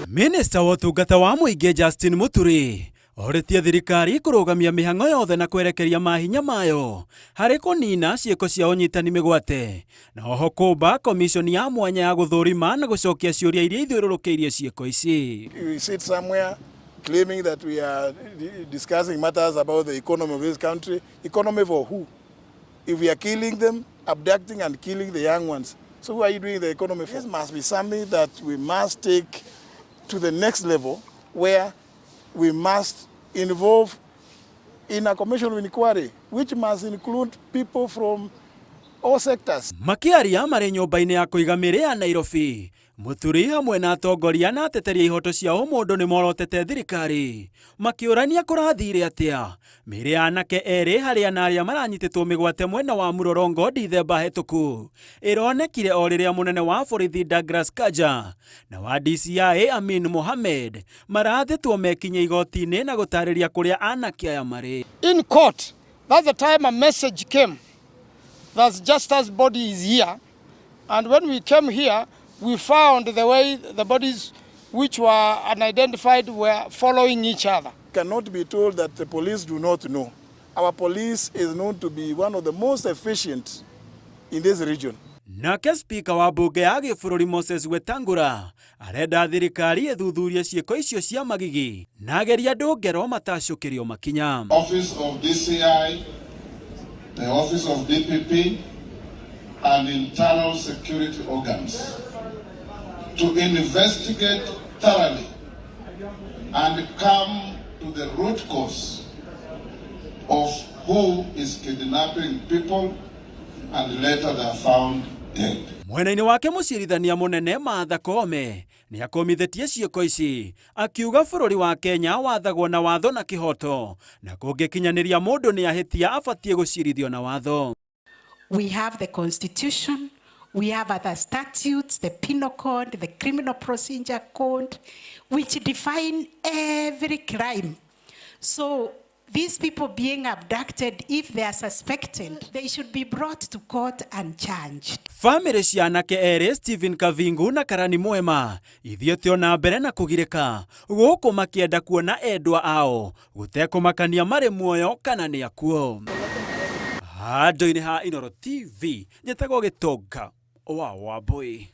Minista wa ũtungata wa mũingĩ Justin Muturi orĩtie thirikari kũrũgamia mĩhang'o yothe na kwerekeria mahinya mayo harĩ kũnina ciĩko cia ũnyitani mĩgwate na oho kũmba komishoni ya mwanya ya gũthũrima na gũcokia ciũria iria ithiũrũrũkĩirie ciĩko ici. We sit somewhere claiming that we are discussing matters about the economy of this country. Economy for who? If we are killing them, abducting and killing the young ones. So who are you doing the economy for? This must be something that we must take to the next level where we must involve in a commission of inquiry, which must include people from all sectors. Makĩaria marĩ nyũmba-inĩ ya kũiga mĩrĩ ya Nairobi, Mũturi hamwe na atongoria na ateteri a ihoto cia ũmũndũ nĩ morotete thirikari makĩũrania kũrathire atĩa mĩrĩ ya anake erĩ harĩ ana arĩa maranyitĩtwo mĩgwate mwena wa Mũrorongo Dithemba hetũku ĩronekire o rĩrĩa mũnene wa borithi Douglas Kanja na wa DCI Amin Mohamed marathĩtwo mekinye igoti-inĩ na gũtarĩria kũrĩa anake aya marĩ. In court, that's the time a message came that Justus body is here. And when we came here, we found the way the bodies which were unidentified were following each other. Cannot be told that the police do not know. Our police is known to be one of the most efficient in this region. Nake spika wa mbunge ya gĩbũrũri Moses Wetangula arenda thirikari ĩthuthurie ciĩko icio cia magigi na ageria andũ ngero matacũkĩrio makinya. Office of DCI, the Office of DPP, and internal security organs to investigate thoroughly and come to the root cause of who is kidnapping people and later they are found dead. Mwena-inĩ wake mũcirithania mũnene Martha Koome nĩ akũmithĩtie ciĩko ici akiuga bũrũri wa Kenya wathagwo na watho na kĩhoto na kũngĩkinyanĩria mũndũ nĩ ahĩtia abatiĩ gũcirithio na watho. We have the Constitution, we have other statutes, the Penal Code, the Criminal Procedure Code, which define every crime. So these people being abducted, if they are suspected, they should be brought to court and charged. Bamĩrĩ cia anake erĩ Stephen Kavingu na Karani Mwema ithiĩte ona mbere na kũgirĩka gũkũ makĩenda kuona endwa ao gũtekũmakania marĩ muoyo kana nĩ akuo. Handũ-inĩ ha Inooro TV njĩtagwo Gĩtonga wa Wambui.